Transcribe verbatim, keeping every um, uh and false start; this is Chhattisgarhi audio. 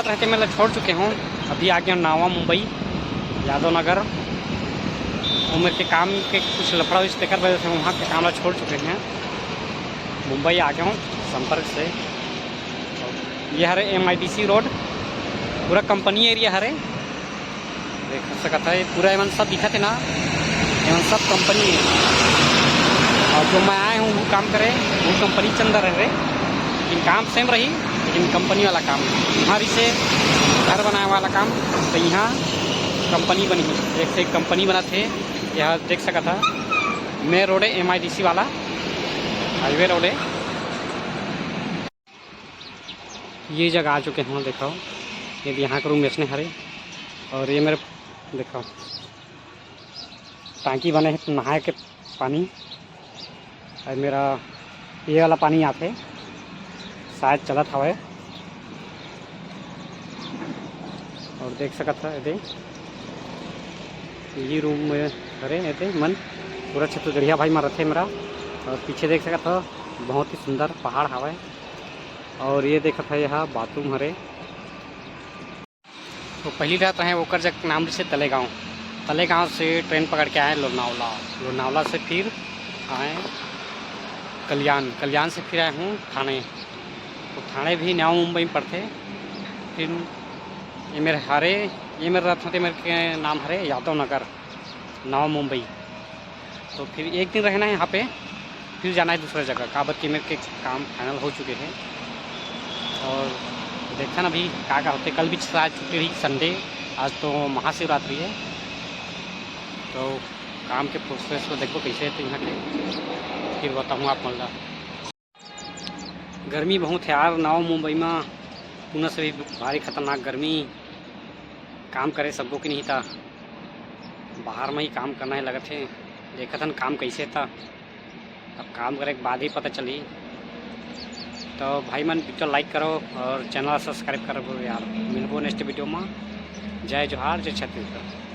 रहते मैं ला छोड़ चुके हूँ, अभी आ गया हूँ नावा मुंबई, यादव नगर। वो मेरे के काम के कुछ लफड़ा हुई, तेकर वजह से वहाँ के काम ला छोड़ चुके हैं, मुंबई आ गया हूँ संपर्क से। ये हरे M I D C road, पूरा कंपनी एरिया हरे, देख सकत है पूरा एमन सब दिखत है ना, एमन सब कंपनी है। और जो मैं आए हूँ वो काम करे, वो कंपनी के अंदर है रे, लेकिन काम सेम रही, लेकिन कंपनी वाला काम। हमारी से घर बनाए वाला काम, तो यहाँ कंपनी बनी, एक से एक कंपनी बनाते। यहाँ देख सकत है मेन रोड है एम आई डी सी वाला, हाईवे रोड है। ये जगह आ चुके हैं, देखो, ये भी यहाँ के रूम में हरे। और ये मेरे, देखो, टांकी बने है नहाए के पानी। और मेरा ये वाला पानी आथे, शायद चलत हवे। और देख सकत है एदे, ये रूम में हरे एदे मन, पूरा छत्तीसगढ़िया भाई मारत है मेरा। और पीछे देख सकत हो, बहुत ही सुंदर पहाड़ हवे। और ये देखत है, यहाँ बाथरूम हरे। तो पहली रात रहे, ओकर जग नाम से तलेगांव। तलेगांव से ट्रेन पकड़ के आए लोनावला, लोनावला से फिर आए कल्याण, कल्याण से फिर आए हूँ ठाणे। तो ठाणे भी नवा मुंबई में पड़थे। फिर ये मेरे हरे, ये मेरे रहत होते, मेरे के नाम हरे यादव नगर, नवा मुंबई। तो फिर एक दिन रहना है यहाँ पे, फिर जाना है दूसरा जगह, काबर कि मेरे के काम फाइनल हो चुके हैं। और देखा ना अभी का का होते, कल भी शायद छुट्टी रही, संडे, आज तो महाशिवरात्रि है। तो काम के प्रोसेस को देखो कैसे है, तो यहाँ के फिर बताऊँ आप मन ला। गर्मी बहुत है यार, नवा मुंबई में पुणे से भी भारी खतरनाक गर्मी। काम करे सबको कि नहीं था, बाहर में ही काम करना है लगत है। देखत हन काम कैसे था, अब काम करे के बाद ही पता चली। तो भाई मन, वीडियो लाइक करो और चैनल सब्सक्राइब करो यार। मिलबो नेक्स्ट वीडियो में। जय जोहार, जय छत्तीसगढ़।